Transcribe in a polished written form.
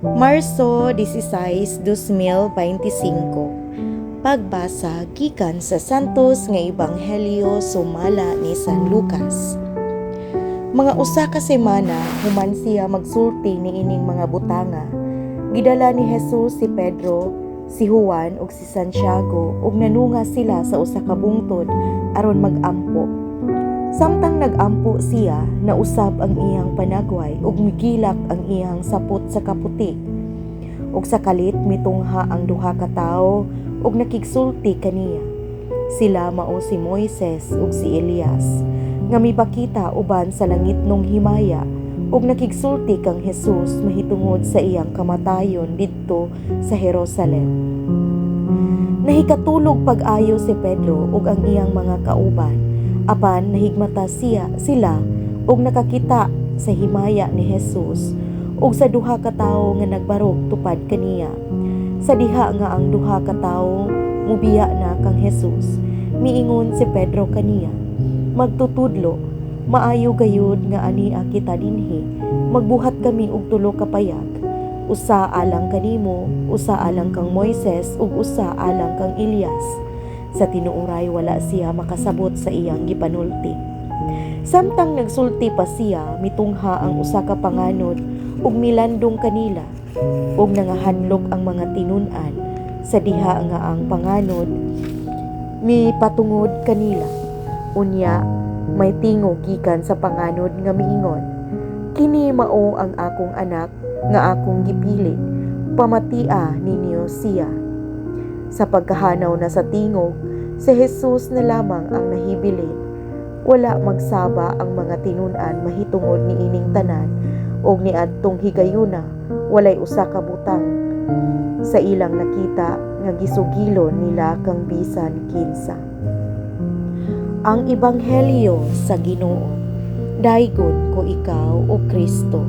Marso 16, 2025. Pagbasa gikan sa Santos nga Ebanghelyo sumala ni San Lucas. Mga 1 ka semana human siya magsulti niining mga butanga, gidala ni Jesus si Pedro, si Juan ug si Santiago ug nanunga sila sa usa ka bungtod aron mag-ampo. Samtang nag-ampo siya, nausab ang iyang panagway ug migilak ang iyang sapot sa kaputi. Ug sa kalit mitungha ang duha ka tawo ug nakigsulti kaniya. Sila mao si Moises ug si Elias nga mipakita uban sa langitnong himaya ug nakigsulti kang Jesus mahitungod sa iyang kamatayon didto sa Jerusalem. Nahikatulog pag-ayo si Pedro ug ang iyang mga kauban, apan nahigmata sila ug nakakita sa himaya ni Jesus ug sa duha ka tawo nga nagbarog tupad kaniya. Sa diha nga ang duha ka tawo mubiya na kang Jesus, miingon si Pedro kaniya, "Magtutudlo, maayo gayud nga ania kita dinhi. Magbuhat kami og tulo ka payag: usa alang kanimo, usa alang kang Moises ug usa alang kang Elias." Sa tinuoray wala siya makasabot sa iyang gipanulti. Samtang nagsulti pa siya, mitungha ang usa ka panganod ug milandong kanila, ug nangahadlok ang mga tinun-an sa diha nga ang panganod mipatungod kanila. Unya may tingog gikan sa panganod nga miingon, "Kini mao ang akong anak nga akong gipili. Pamatia ninyo siya." Sa pagkahanaw na sa tingog, si Jesus na lamang ang nahibilin. Wala magsaba ang mga tinun-an mahitungod niining tanan, ug niadtong higayuna walay usa ka butang sa ilang nakita nga gisugilon nila kang bisan kinsa. Ang Ebanghelyo sa Ginoo. Daygon ko ikaw, o Kristo.